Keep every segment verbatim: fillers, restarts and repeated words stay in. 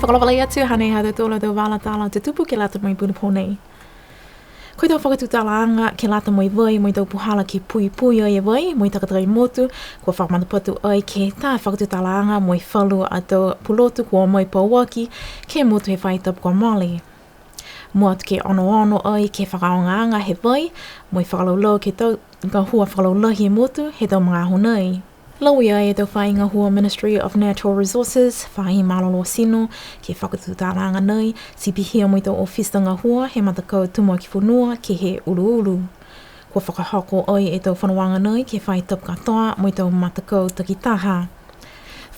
Fakaalofa lahi atu, hanei ha tautolu a tau vala tala tutupu ke lata mo e pulupulu nei. Ko e tau fakatutalaaga ke lata mo e vai, mo e tau puhala ke puipui ai e vai, mo e takatakai motu, kua fakamatapatu ai ke he taha fakatutalaaga mo e falu a tau pulotu kua o mai pauaki ke he motu he faahi tapu kua mole. Mua atu ke onoono ai ke he fakaaogaaga he vai, mo e fakalaulau ke he tau gahua fakalaulahi he motu he tau magaaho nei. Lauia e tau faahi gahua Ministry of Natural Resources, Faahi Malolō Tino, ke he fakatutalaaga nei, ti pihia mo e tau ofisa gahua he matakau tumuaki fonua ke he uluulu. Kua fakahoko ai e tau fonoaga nei ke he faahi tapu katoa mo e tau matakau takitaha.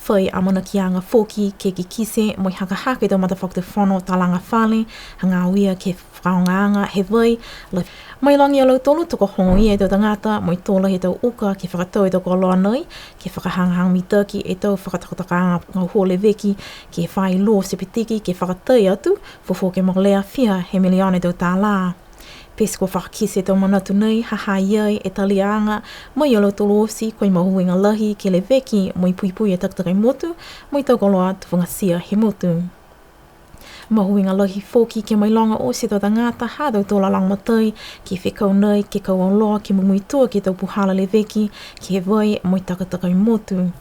Fai amanakiaga foki ke kikite mo e hakahaka e tau matafakatufono talaga fale, hagaao ia ke he fakaaogaaga he vai, la-, mailoga e lautolu tokohogo ia e tau tagata mo e tō lahi e tau uka ke fakatau e tau koloa nei, ke fakahagahaga mitaki e tau fakatokatokaaga gahua leveki ke he faahi lō sepitiki ke fakatai atu, fofo ke molea fiha he miliona e tau tālā. Pete kua fakakite e tau manatu nei, ha ha i ai e taliaga mai ia lautolu oti, ko e mahuiga lahi ke leveki mo e puipui e takatakai motu, mo e tau koloa tufugatia he motu. Mahuiga lahi foki ke mailoga oti e tau tagata ha tautolu a lagomatai ke fekau nei ke kau auloa ke mumuitua ke he tau puhala leveki ke he vai mo e takatakai motu.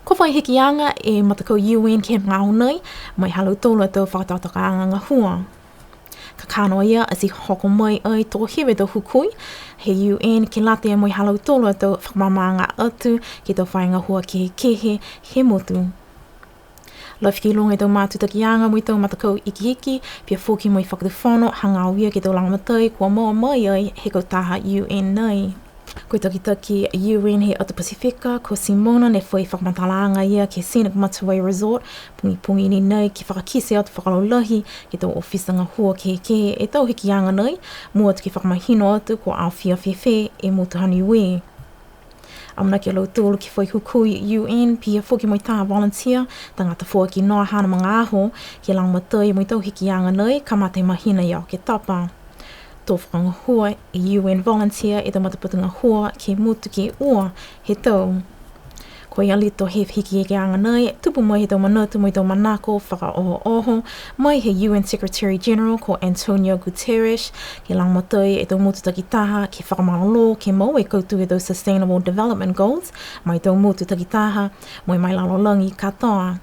Kua fai hikiaga e matakau U N ke he magaaho nei, mai ha lautolu a tau fakatokatokaaga gahua. Kakano a ia ati hoko mai ai tokohiva e tau hukui he U N ke lata mo e ha lautolu a tau fakamaamaaga atu ke he tau faahi gahua kehekehe he motu. Lafi ki luga e tau matutakiaga mo e tau matakau ikiiki, pihia foki mo e fakatufono, hagaao ia ke he tau lagomatai kua moua mai ai he kautaha U N nei. Ko e takitaki U N he atu Pasifika, ko Simona, ne fai fakamatalaaga a ia ke he Scenic Matavai Resort, pogipogi ni nei, ke fakakite atu fakalaulahi ke he tau ofisa gahua kehekehe e tau hikiaga nei, mua atu ke fakamahino atu kua aofia fēfē e motu ha Niue. Amanaki a lautolu ke fai hukui U N, pihia foki mo e taha volunteer, tagata foaki noa haana magaaho, ke lagomatai mo e tau hikiaga nei, kamata he mahina ia Oketopa. To fakagahua e U N volunteer e tau matapatu gahua ke he motu ke ua he tau. Ko e alito he hikiaga nei, tupu mai he tau manatu mo e tau manako fakaohooho mai he U N Secretary General ko Antonio Guterres, ke lagomatai e tau motu takitaha ke fakamalolō ke moua e kautū he tau Sustainable Development Goals, ma e tau motu takitaha mo e ma e lalolagi katoa.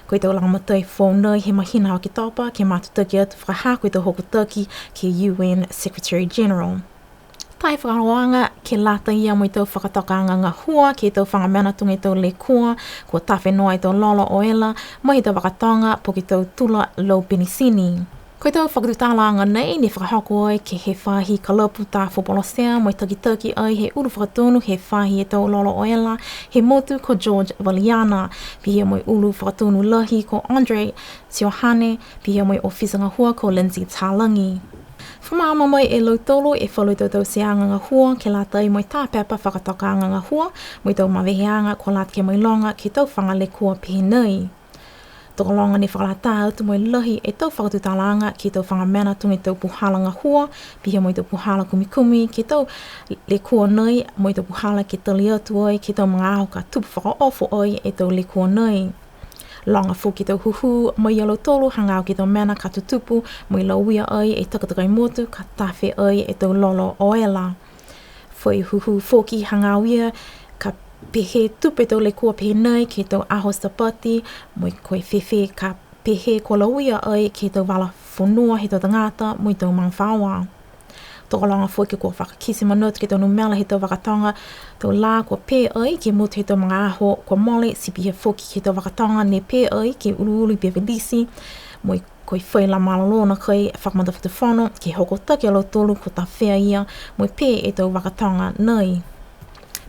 Ko e tau lagomatai foou nei he mahina Oketopa, ke matutaki atu fakahako e tau hokotaki ke he U N Secretary General. Taha fakaholoaga ke lata ia mo e tau fakatokaaga gahua ke he tau faga mena tuga e tau lekua, kua tafe noa e tau lolo oela, mai he tau vakatoga po ke tau tula lau penisini. Ko e tau fakatutalaaga nei, ne fakahoko ai ke he faahi kalapu tā Fopolo Sea, mo e takitaki ai he ulu fakatonu he faahi he tau lolo oela he motu ko George Valiana, pihia mo e ulu fakatonu lahi ko Andre Siohane, pihia mo e ofisa gahua ko Lindsay Talagi. Fakamaama mai e lautolu e falu tau tauteaga gahua ke lata mo e tā pepa fakatokaaga gahua, mo e tau maveheaga kua lata ke mailoga ke he tau faga lekua pehē nei. Tokologa ne fakalataha atu mo e lahi e tau fakatutalaaga ke he tau faga mena tuga e tau puhala gahua, pihia mo e tau puhala kumikumi ke he tau lekua nei, mo e tau puhala ke tali atu ai ke he tau magaaho ka tupu fakaofo ai e tau lekua nei. Loga foki e tau hūhū mai ia lautolu hagaao ke he tau mena ka tutupu, mo e lauia ai e takatakai motu ka tafe ai e tau lolo oela. Fai hūhū foki hagaao ia ka pehē tupu e tau lekua pehē nei ke he tau aho Sapati, mo e ko e fēfē ka pehē kua lauia ai ke he tau vala fonua he tau tagata mo e tau magafaoa. Tokologa foki kua fakakite manatu ke he tau numela he tau vakatoga tau lā kua pē ai ke he motu he tau magaaho kua mole, ti pihia foki ke he tau vakatoga ne pē ai ke he uluulu i Beveridge, mo e ko e fai la malolō nākai fakamatafakatufono, ke hokotaki a lautolu kua tafea ia, mo e pē e tau vakatoga nei.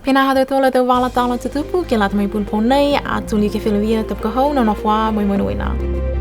Pihia ha tautolu a tau vala tala tutupu ke lata mo e pulupulu nei, ato liu ke feleveia tapu ka hau, nonofo ā mo e monuina.